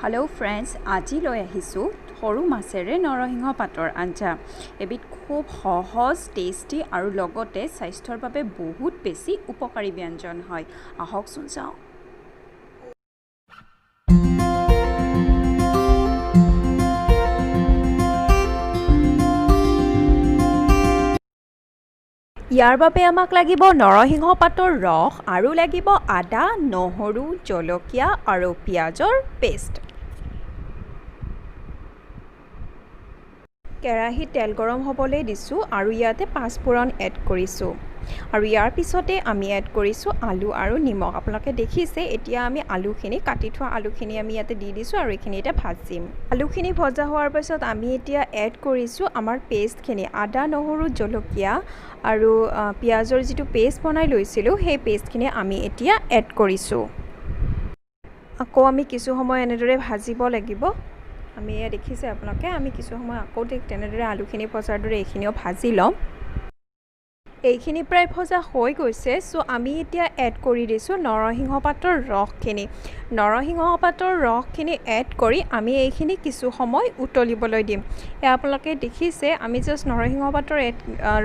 Hello' friends, আজি লৈ আহিছোঁ সৰু মাছেৰে নৰসিংহ পাতৰ আঞ্জা। এবিধ খুব সহজ, টেষ্টি আৰু লগতে স্বাস্থ্যৰ বাবে বহুত বেছি উপকাৰী ব্যঞ্জন হয়। আহকচোন চাওঁ। ইয়াৰ বাবে আমাক লাগিব নৰসিংহ পাতৰ ৰস আৰু লাগিব আদা, নহৰু, জলকীয়া আৰু পিঁয়াজৰ পেষ্ট। কেৰাহীত তেল গৰম হ'বলৈ দিছোঁ আৰু ইয়াতে পাঁচফোৰণ এড কৰিছোঁ আৰু ইয়াৰ পিছতে আমি এড কৰিছোঁ আলু আৰু নিমখ। আপোনালোকে দেখিছে, এতিয়া আমি আলুখিনি, কাটি থোৱা আলুখিনি আমি ইয়াতে দি দিছোঁ আৰু এইখিনি এতিয়া ভাজিম। আলুখিনি ভজা হোৱাৰ পিছত আমি এতিয়া এড কৰিছোঁ আমাৰ পেষ্টখিনি, আদা, নহৰু, জলকীয়া আৰু পিঁয়াজৰ যিটো পেষ্ট বনাই লৈছিলোঁ, সেই পেষ্টখিনি আমি এতিয়া এড কৰিছোঁ। আকৌ আমি কিছু সময় এনেদৰে ভাজিব লাগিব। আমি এয়া দেখিছে আপোনালোকে, আমি কিছু সময় আকৌ ঠিক তেনেদৰে আলুখিনি ভজাৰ দৰে এইখিনিও ভাজি ল'ম। এইখিনি প্ৰায় ভজা হৈ গৈছে। চ' আমি এতিয়া এড কৰি দিছোঁ নৰসিংহ পাতৰ ৰসখিনি। নৰসিংহ পাতৰ ৰসখিনি এড কৰি আমি এইখিনি কিছু সময় উতলিবলৈ দিম। এয়া আপোনালোকে দেখিছে, আমি জাষ্ট নৰসিংহ পাতৰ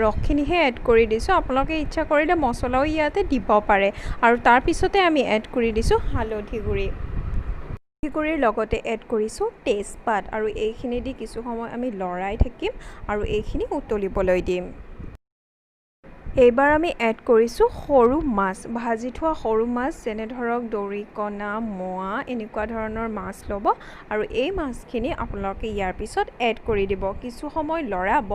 ৰসখিনিহে এড কৰি দিছোঁ। আপোনালোকে ইচ্ছা কৰিলে মছলাও ইয়াতে দিব পাৰে। আৰু তাৰপিছতে আমি এড কৰি দিছোঁ হালধি গুড়ি। গুড়িৰ লগতে এড কৰিছোঁ তেজপাত আৰু এইখিনি দি কিছু সময় আমি লৰাই থাকিম আৰু এইখিনি উতলিবলৈ দিম। এইবাৰ আমি এড কৰিছোঁ সৰু মাছ, ভাজি থোৱা সৰু মাছ, যেনে ধৰক দৰিকণা, মোৱা, এনেকুৱা ধৰণৰ মাছ ল'ব আৰু এই মাছখিনি আপোনালোকে ইয়াৰ পিছত এড কৰি দিব। কিছু সময় লৰাব,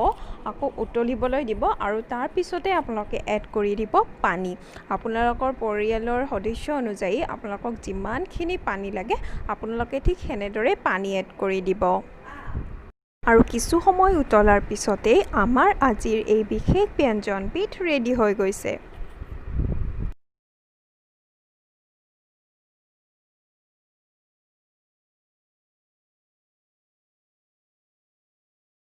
আকৌ উতলিবলৈ দিব আৰু তাৰপিছতে আপোনালোকে এড কৰি দিব পানী। আপোনালোকৰ পৰিয়ালৰ সদস্য অনুযায়ী আপোনালোকক যিমানখিনি পানী লাগে, আপোনালোকে ঠিক সেনেদৰে পানী এড কৰি দিব। আৰু কিছু সময় উতলাৰ পিছতেই আমাৰ আজিৰ এই বিশেষ ব্যঞ্জনবিধ ৰেডি হৈ গৈছে।